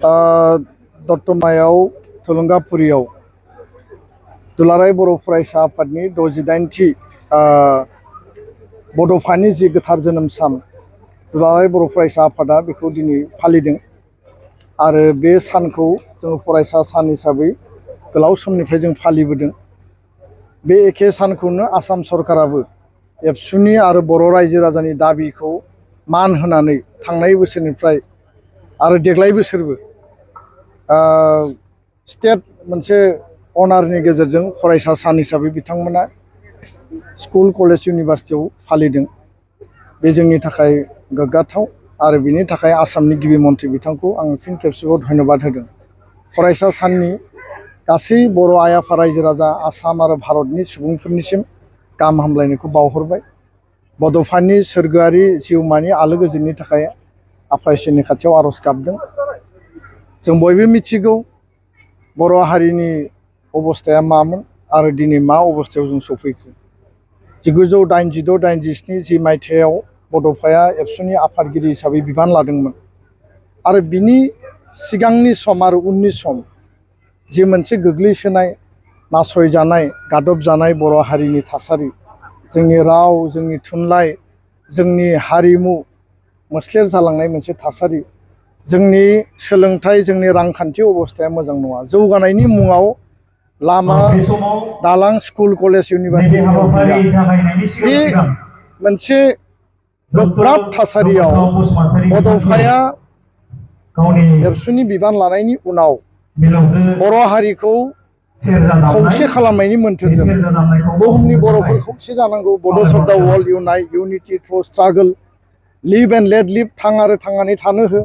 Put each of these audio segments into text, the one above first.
दत्तमायाव थुलुंगाफुरियाव दुलाराय बर' फरायसा आफादनि 68थि बड'फानि जि गोथार जोनोम सान दुलाराय बर' फरायसा आफादा बेखौ दिनै फालिदों आरो बे सानखौ जों फरायसा सान हिसाबै गोलाव समनिफ्राय जों फालिबोदों। बे एखे सानखौनो आसाम सरकाराबो एबसुनि आरो बर' रायजो राजानि दाबिखौ मान होनानै थांनाय बोसोरनिफ्राय आरो देग्लाय बोसोरबो स्टेट मोनसे अनारनि गेजेरजों फरायसा सान हिसाबै बिथांमोना स्कुल कलेज इउनिभार्सिटियाव फालिदों। बे जोंनि थाखाय गोग्गाथाव आरो बिनि थाखाय आसामनि गिबि मन्थ्रि बिथांखौ आं फिन खेबसेबाव धन्यबाद होदों। फरायसा साननि गासै बर' आइ आफा रायजो राजा आसाम आरो भारतनि सुबुंफोरनिसिम गाहाम हामलायनायखौ बावहरबाय। बड'फानि सोरगोआरि जिउमानि आलो गोजोननि थाखाय आफा इसोरनि खाथियाव आर'ज गाबदों। जों बयबो मिथिगौ बर' हारिनि अबस्थाया मामोन आरो दिनै मा अबस्थायाव जों सफैखो। 1986-87 जि मायथाइयाव बड'फाया एबसुनि आफादगिरि हिसाबै बिबान लादोंमोन आरो बिनि सिगांनि सम आरो उननि सम जि मोनसे गोग्लैसोनाय नासयजानाय गादबजानाय बर' हारिनि थासारि, जोंनि राव, जोंनि थुनलाइ, जोंनि हारिमु मोस्लेर जालांनाय मोनसे थासारि, जोंनि सोलोंथाइ, जोंनि रांखान्थि अबस्थाया मोजां नङा। जौगानायनि मुङाव लामा दालां स्कुल कलेज इउनिभार्सिटि गैया। बे मोनसे गोब्राब थासारियाव बड'फाया एबसुनि बिबान लानायनि उनाव बर' हारिखौ खौसे खालामनायनि मोन्थोरजों बुहुमनि बर'फोर खौसे जानांगौ, Bodos of the world unite, unity through struggle, live and let live, थां आरो थांनानै थानो हो,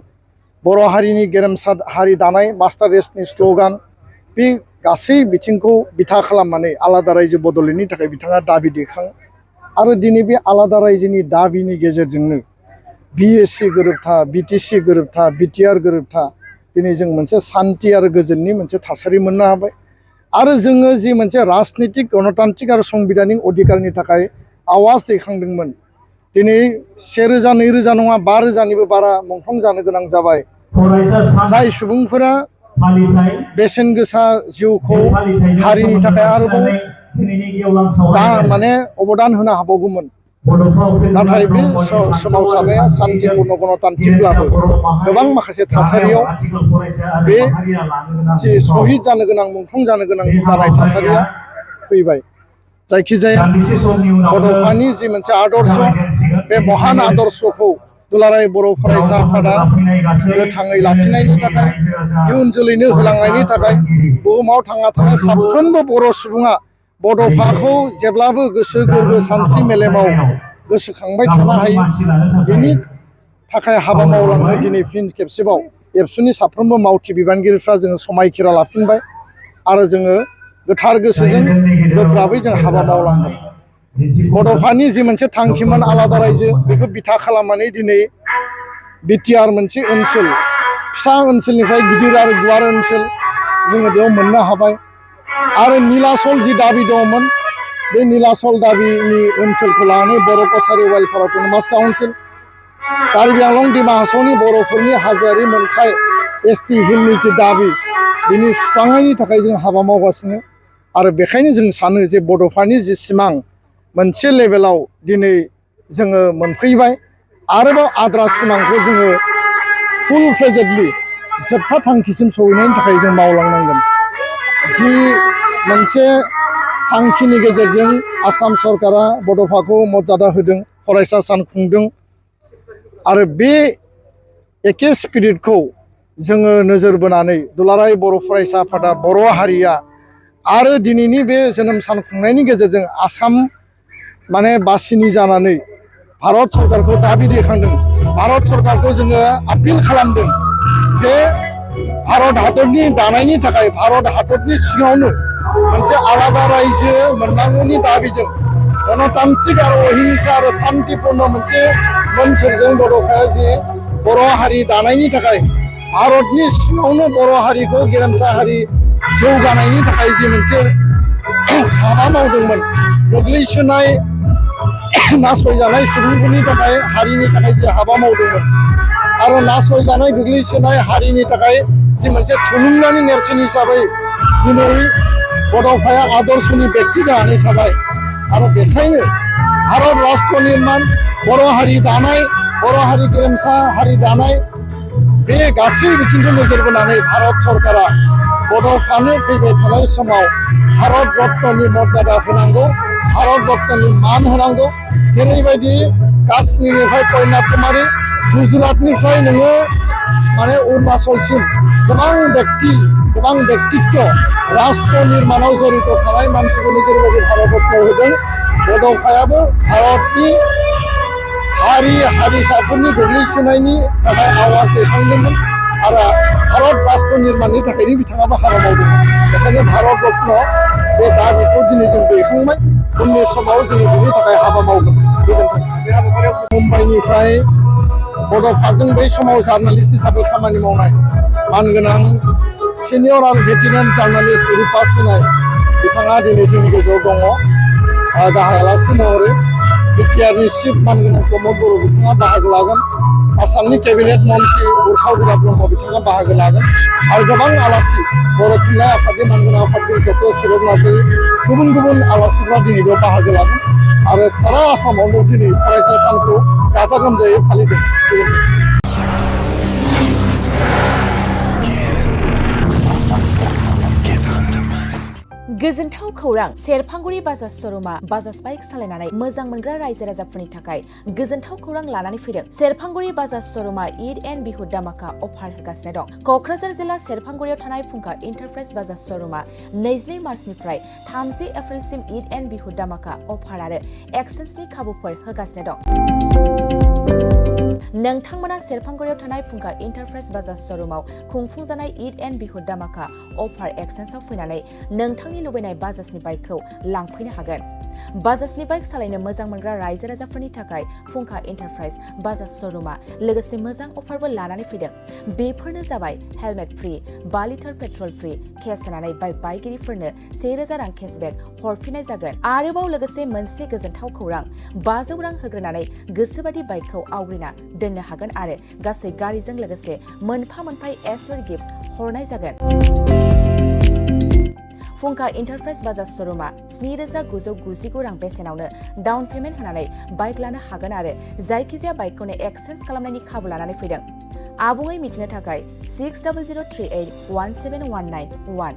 बर' हारिनि गेरेमसा हारि दानाय, मास्टार रेसनि स्ल'गान, बे गासै बिथिंखौ बिथा खालामनानै आलादा रायजो बड'लेण्डनि थाखाय बिथाङा दाबि दैखाङो आरो दिनै बे आलादा रायजोनि दाबिनि गेजेरजोंनो BSc गोरोबथा, BTC गोरोबथा, BTR गोरोबथा, दिनै जों मोनसे सान्थि आरो गोजोननि मोनसे थासारि मोननो हाबाय। आरो जोङो जि मोनसे राजनितिक गणतान्त्रिक आरो संबिधानिक अधिकारनि थाखाय आवाज दैखांदोंमोन, दिनै 1000, 2000 नङा 5000निबो बारा मुंख्लं जानो गोनां जाबाय। जाय सुबुंफोरा बेसेन गोसा जिउखौ हारिनि थाखाय आरोबाव अबदान होनो हाबावगौमोन, नाथाय बे सोमावसारनाया सान्तिपूर्ण गणतान्त्रिकब्लाबो गोबां माखासे थासारियाव बे जि शहीद जानो गोनां, मुंख्लं जानो गोनां जानाय थासारिया फैबाय। जायखिजाया बड'फानि जि मोनसे आदर्श, बे महान आदर्शखौ दुलाराय बर' फरायसा आफादा गोथाङै लाखिनायनि थाखाय, इयुन जोलैनो होलांनायनि थाखाय बुहुमाव थांना थानाय साफ्रोमबो बर' सुबुङा बड'फाखौ जेब्लाबो गोसो गोरबो सानस्रि मेलेमाव गोसोखांबाय थानो हायो। बेनि थाखाय हाबा मावलांनो दिनै फिन खेबसेबाव एबसुनि साफ्रोमबो मावथि बिबानगिरिफ्रा जोङो समायखिरा लाफिनबाय आरो जोङो गोथार गोसोजों गोब्राबै जों हाबा मावलांगोन। बड'फानि जि मोनसे थांखिमोन आलादा रायजो, बेखौ बिथा खालामनानै दिनै BTR मोनसे ओनसोल, फिसा ओनसोलनिफ्राय गिदिर आरो गुवार ओनसोल जोङो बेयाव मोननो हाबाय। आरो नीलाचल जि दाबि दङमोन, बे नीलाचल दाबिनि ओनसोलखौ लानानै Boro' Kachari welfare autonomous council, Karbi Anglong डिमा हासावनि बर'फोरनि हाजोआरि मोनथाय ST हिलनि जि दाबि, बिनि सुस्रांनायनि थाखाय जों हाबा मावगासिनो। आरो बेखायनो जों सानो जे बड'फानि जि सिमां मोनसे लेभेलाव दिनै जोङो मोनफैबाय, आरोबाव आद्रा सिमांखौ जोङो फुल फ्लेजेडलि जोबथा थांखिसिम सहैनायनि थाखाय जों मावलांनांगोन। जि मोनसे थांखिनि गेजेरजों आसाम सरकारा बड'फाखौ मर्यादा होदों, फरायसा सान खुंदों, आरो बे एखे स्पिरिटखौ जोङो नोजोर बोनानै दुलाराय बर' फरायसा आफादा, बर' हारिया आरो दिनैनि बे जोनोम सान खुंनायनि गेजेरजों आसाम बासिनि जानानै भारत सरकारखौ दाबि दैखांदों। भारत सरकारखौ जोङो आपिल खालामदों जे भारत हादरनि दानायनि थाखाय भारत हादरनि सिङावनो मोनसे आलादा रायजो मोननांगौनि दाबिजों गणतान्त्रिक आरो अहिंसा आरो शान्तिपूर्ण मोनसे मोन्थोरजों बड'फाया जे बर' हारि दानायनि थाखाय भारतनि सिङावनो बर' हारिखौ गेरेमसा हारि जौगानायनि थाखाय जे मोनसे हाबा मावदोंमोन, गोग्लैसोनाय नासयजानाय सुबुंफोरनि थाखाय, हारिनि थाखाय जे हाबा मावदोंमोन, आरो नासयजानाय गोग्लैसोनाय हारिनि थाखाय जि मोनसे थुलुंगानि नेरसोन हिसाबै दिनै बड'फाया आदर्शनि बेक्ति जानानै थाबाय आरो बेखायनो भारत राष्ट्र निर्माण बर' हारि दानाय बर' हारि गेरेमसा हारि दानाय बे गासै बिथिंखौ नोजोर बोनानै भारत सरकारा बड'फानो फैबाय थानाय समाव भारत रत्ननि मर्यादा होनांगौ भारत रत्ननि मान होनांगौ जेरैबायदि काश्मीरनिफ्राय कन्याकुमारी गुजरातनिफ्राय नोङो माने अरुणाचलसिम गोबां व्यक्तित्व राष्ट्र निर्माणाव जड़ित थानाय मानसिफोरनि जेरैबायदि भारत रत्न होदों बड'फायाबो भारतनि हारि हारिसाफोरनि गोग्लैसोनायनि थाखाय आवाज दैखांदोंमोन आरो भारत राष्ट्र निर्माणनि थाखायनो बिथाङाबो हाबा मावदोंमोन बेखायनो भारत रत्न बे दाबिखौ दिनै जों दैखांबाय उननि समाव जोङो बिनि थाखाय हाबा मावगोन गोजोन्थों मुम्बाइनिफ्राय बड'फाजों बै समाव जार्नालिस्ट हिसाबै खामानि मावनाय मानगोनां सिनियर आरो भेटेरान जार्नालिस्ट रुपा सिनाय बिथाङा दिनै जोंनि गेजेराव दङ गाहाय आलासि महरै बिटिआरनि चिफ मानगोनां प्रमद बर' बिथाङा बाहागो लागोन आसामनि केबिनेट मन्त्रि उर्खावदुरा ब्रह्म बिथाङा बाहागो लागोन आरो गोबां आलासि बर' थुनलाइ आफादनि मानगोनां आफादगिरि डक्टर सुरभ नार्जारि गुबुन आलासिफ्रा दिनै बेयाव बाहागो लागोन आरो सारा आसामावनो दिनै फरायसा सानखौ गाजा गोमजायै फालिदों गोजोनथाव खौरां सेरफांगुरि बाजाज श'रुमा बाजाज बाइक सालायनानै मोजां मोनग्रा रायजो राजाफोरनि थाखाय गोजोनथाव खौरां लानानै फैदों सेरफांगुरि बाजाज श'रुमा ईद एन्ड बिहु दामाका अफार होगासिनो दं क'क्राझार जिल्ला सेरफांगुरियाव थानाय फुंखा इन्टारप्राइज बाजाज श'रुमा 22 मार्चनिफ्राय 30 एप्रिलसिम ईद एन्ड बिहु दामाका अफार आरो एक्सेन्सनि खाबुफोर होगासिनो दं नोंथांमोना सेरफांगुरियाव थानाय फुंखा इन्टारप्राइज बाजाज श'रुमाव खुंफुंजानाय ईद एन्ड बिहु दामाका अफार एक्सेन्सआव फैनानै नोंथांनि लुबैनाय बाजाजनि बाइकखौ लांफैनो हागोन बाजाजनि बाइक सालायनो मोजां मोनग्रा रायजो राजाफोरनि थाखाय फुंखा इन्टारप्राइज बाजाज श'रुमा लोगोसे मोजां अफारबो लानानै फैदों बेफोरनो जाबाय helmet free 5 litre petrol free case होनानै बाइक बायगिरिफोरनो 1000 रां केसबेक हरफिननाय जागोन आरोबाव लोगोसे मोनसे गोजोनथाव खौरां 500 रां होग्रोनानै गोसोबादि बाइकखौ आवग्रिना दोननो हागोन आरो गासै गारिजों लोगोसे मोनफा एसोर गिफ्ट्स हरनाय जागोन फुंखा इन्टारप्राइज बाजाज श'रुमा 7,999 रां बेसेनावनो डाउन पेमेन्ट होनानै बाइक लानो हागोन आरो जायखिजाया बाइकखौनो एक्सचेन्ज खालामनायनि खाबु लानानै फैदों आबुङै मिथिनो थाखाय 6003817191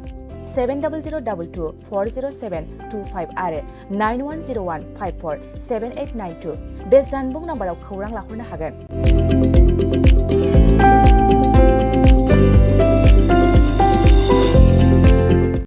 7002240725 आरो 9101547892 बे जानबुं नाम्बाराव खौरां लाहरनो हागोन